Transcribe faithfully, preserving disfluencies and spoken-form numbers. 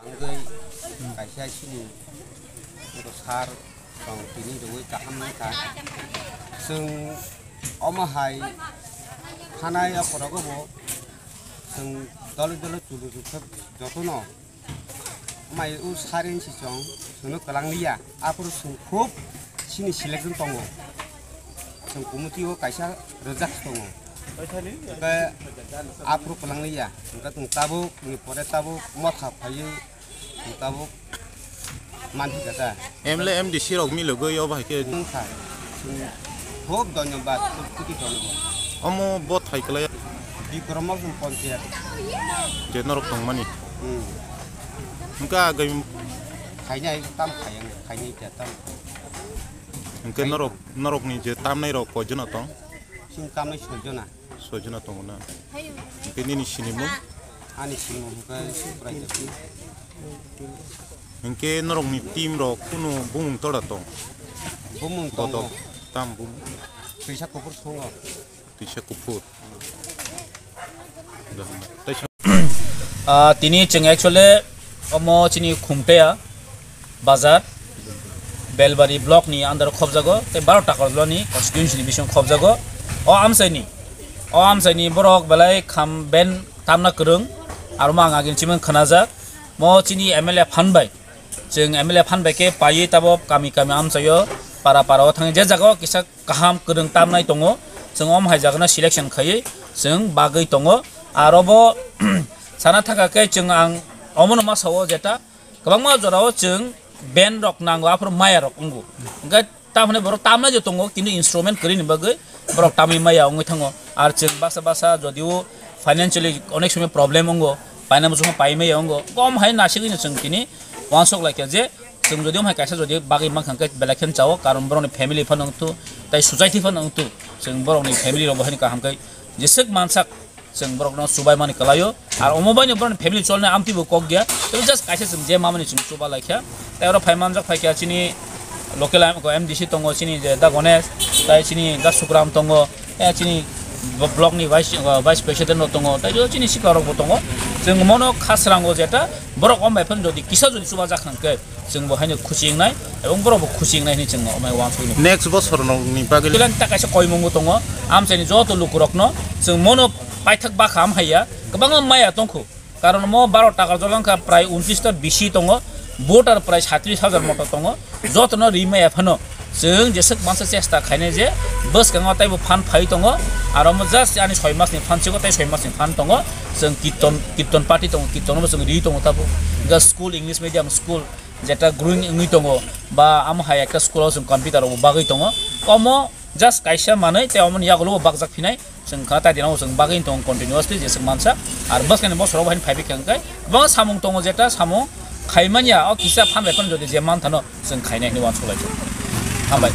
Wngwi kaisa chini sar tong tini rwui kaham wngkha. Chwng omo hai thanai o korogo bo chwng dole dole chulu chukha jotono mai o sar insi chwng chwngno kwlang liya. Aphuru chwng khub chini selection tongo. Chwng committee o kaisa rwjak tongo. Hwnkhe aphuru kwlang liya. Hwnkhe chwng tabuk ni pore tabuk motha phaiwi chwng tabuk manthi kha ta. M L A, M D C rok milogwi obo hai khe. Wngkha. Chwng khub dhonyobad, khub kiti dhonyobad. Omo bo thai kwlai. Bikromo chwng ponchayat. Je norok tongmani. Hmm. Hwnkhe agwi khainai tam khaiya, khainai khe tam. Hwnkhe norok, norokni je tamnai rok koijono tong? Chwng tamnai soijona. Soijona tongo na? Hwnkhe nini sinimung? Ani sinimung hwnkhe Subraiyung. Hwnkhe norokni team rok kunu bumung tola tong? Bumung tongo. Bodo, tam bumung? Twisa kuphur songo. Twisa kuphur. Ah, tini chwng actually omo chini Khumtea bazar, Belbari block ni under o khobjago, tei baro Takarjala ni constituency ni bising khobjago. O amchai ni, o amchai ni borok belai kham ben tamna kwrwng, aro mo ang agini chimang khwnajak. Mo chini M L A phan bai, chwng M L A phan bai khe paiwi tabok kami kami amchaio, para para o thangwi je jaga o kisa kaham kwrwng tamnai tongo, chwng om hai jagano selection khaiwi chwng bagwi tongo. Aro bo sana thangkha khe chwng ang omono ma sao jeta kwbangma jorao chwng band rok nango, aphuru maya rok wngo. Hwnkhe tamhwnwi borok tamnai je tongo, kintu instrument kwrwini bagwi borok tamwi maya wngwi thango. Ar chwng basa basa jodio financially onek somoi problem wngo, paina muchungma pai maya wngo, kom hai nasigwino chwng tini uansuk laikha je chwng jodi omhai kaisa jodi bagwi mankha hwnkhe belai khe chao, karon borokni family phano wngthu, tei society phano wngthu, chwng borokni family rok bo haino kaham khe jeswk mansak chwng borokno chubaimani kwlaio. Ar omo baino borokni family cholnai amtwi bo kok ya, tei just kaisa chwng je mamani chwng chuba laikha. Tei oro phai manjak phaikha chini local M D C tongo, chini je Da Ganesh, tei chini Da Sukram tongo, tei chini block ni vice, vice president rok tongo, tei chini sikla rok bo tongo. Chwng mono kha srango jeta borok om bai phano jodi kisa jodi chuba jak hwnkhe, chwng bo haino khuchi wngnai, ebong borok bo khuchi wngnai hinwi chwng omai uansuknai. Next bosor nokni bagwi. Belai ta kaisa koimung bo tongo, amchaini joto lukurokno chwng mono paithak bakha am haiya, kwbangma maya tongkhu. Karon mo baro Takarjala wngkha prai untris ta bisi tongo, voter prai saitris hajar moto tongo, jotono ri maya phano chwng jeswk mansa chesta khainai je bwskango taibo phan phai tongo, aro mo just ani soi masni phan chikon tei soi masni phan tongo, chwng kirton, kirton party tongo, kirtono bo chwng ri tongo tabo, hwnkhe school English medium school, jeta growing wngwi tongo, ba amo hai ekta school o chwng computer rok bagwi tongo, omo just kaisa manwi tei omoni yagulo bo bakjak phinai, chwng khana tai dinao chwng bagwi tongo continuously jeswk mansa, ar bwskangni bosoro bo haino phaibi khe hwnkhe bo samung tongo, jeta samung khaimanya o kisa phan bai phano jodi je manthano chwng khainai hinwi uansuk lai tongo. Hambai.